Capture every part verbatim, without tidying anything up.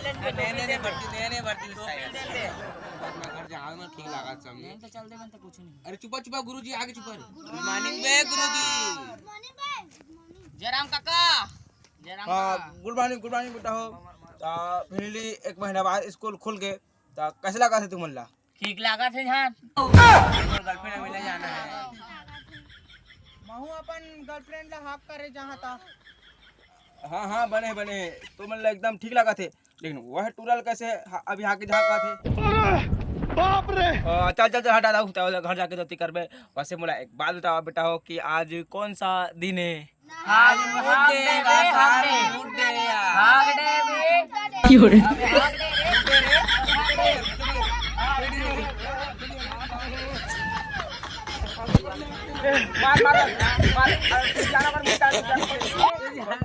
नए नए भर्ती, नए नए भर्ती उसका यार। अपना घर जाओ ना, ठीक लगा सब में। तो चल दे, मैं तो कुछ नहीं। अरे चुपा चुपा गुरुजी आगे चुपा रे। गुड मॉर्निंग बे गुरुजी। जयराम काका। जयराम हाँ, काका। गुड मॉर्निंग, गुड मॉर्निंग बेटा हो। तो फाइनली एक महीना बाद स्कूल खुल के, तो कैसे लगा थे तुमन ला? ठीक लागत हे जान। मोर गर्लफ्रेंड मिले जाना है। महू अपन गर्लफ्रेंड ला हक करे जहाँ ता। हाँ हाँ, बने बने, तुमन ला एकदम ठीक लागत हे। लेकिन वह टूरा ल कैसे हा-, अभी हाके झाका थे। अरे बाप रे। अ, चल चल चल, हटा दाऊ, तैं घर जाके धोती करबे। वैसे मोला एक बात बताओ बेटा हो कि आज कौन सा दिन है? आज हाग डे बे, हाग डे। हाग डे बे। मार, मार, मार, मार। अरे, तू जाना कर, मैं जाना कर।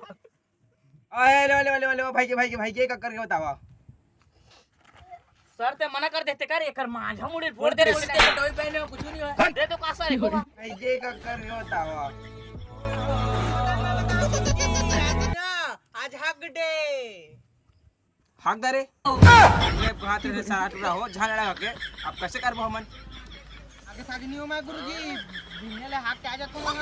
अरे, ले, ले, ले, ले, भाई के, भाई के, भाई के, का करके बतावा। सर, तैं मना कर देते का रे, एकर माझा मुड़ी फोड़ दे रे। टोपी पहने हो, कुछ नहीं हो। दे तो का सर, एको बार। भाई के, का करके बतावा। आज हक डे। हक दे रे। ये हाथ रे सारा टूरा हो, झान लगा के। अब कैसे करबो हमन? आगे सागे नहीं हो मैं गुरुजी, बिन्ने ले हाथ के आ जाता हूँ मैं।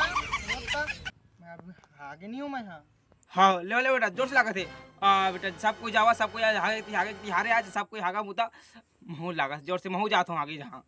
मैं अब आगे नहीं हूँ मैं, हाँ। हाँ, ले, ले बेटा, जोर से लागत हे। आ, बेटा, सब कोई जावा, सब कोई आज हागे, हागे, तिहारे आज सब कोई हागा मुता, महू लागत, जोर से महू जात हूँ आगे जहाँ।